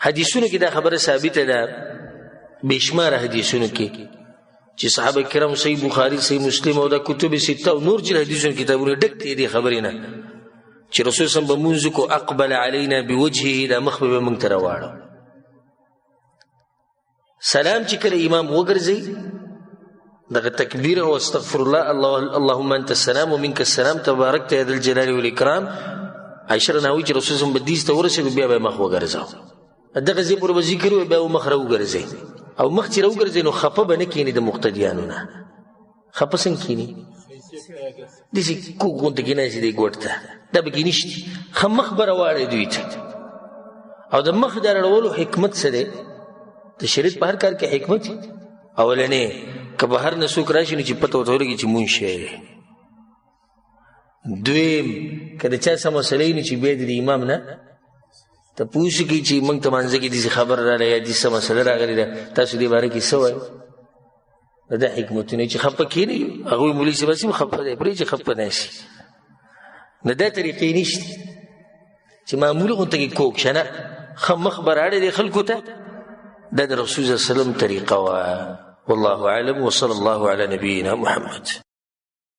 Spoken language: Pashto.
حدیثونو کې دا خبره ثابته ده، بشمار حدیثونو کې چې صحابه کرام، صحیح بخاری، صحیح مسلم او د کتب سته او نور چې حدیثونو کتابونه ډک دي دې خبرې نه، چې رسول سم به مونځ کو اقبل علينا بوجهه، دا مخ به مونږ ته راواړو. سلام چې کله امام وګرځي، دغه تکبیر او استغفر الله، الله اللهم انت السلام ومنك السلام تبارکت يا ذا الجلال والاکرام، عائشه ناوی چې رسول سم بدیس ته ورسېد بیا به مخ وګرځاو، دغه ځای پورې به ذکر وي، بیا مخ راوګرځي. او مخ چې راوګرځي نو خفه به نه کینی د مقتدیانو نه. خفه څنګه کینی؟ داسې کوږ غونته کې ناست دی ګوټ ته، دا پکې نشته. ښه مخ به راواړوي دوی ته. او د مخ د راړولو حکمت څه دی؟ د شریعت په هر کار کې حکمت. اولنې که بهر نه څوک راشي نو چې پته ورته ولګي چې مونږ شی دی. دویم که د چا څه مسلې نو چې بیا د امام نه تپوس وکړي چې موږ ته مانځه کې داسې خبره راغله یا داسې څه مسله راغلې ده، تاسو دې باره کې څه وایئ؟ دا حکمتونه چې خفه کینی، هغوی مولوي صاحب هسې هم خفه دی، پرې چې خفه نه شي. نو دا طریقې نشته چې معمولي غونته کې کوږ شه، نه، ښه مخ به راړی دی خلکو ته. دا د رسول صلی الله علیه وسلم طریقه وه. والله اعلم، وصلی الله علی نبینا محمد.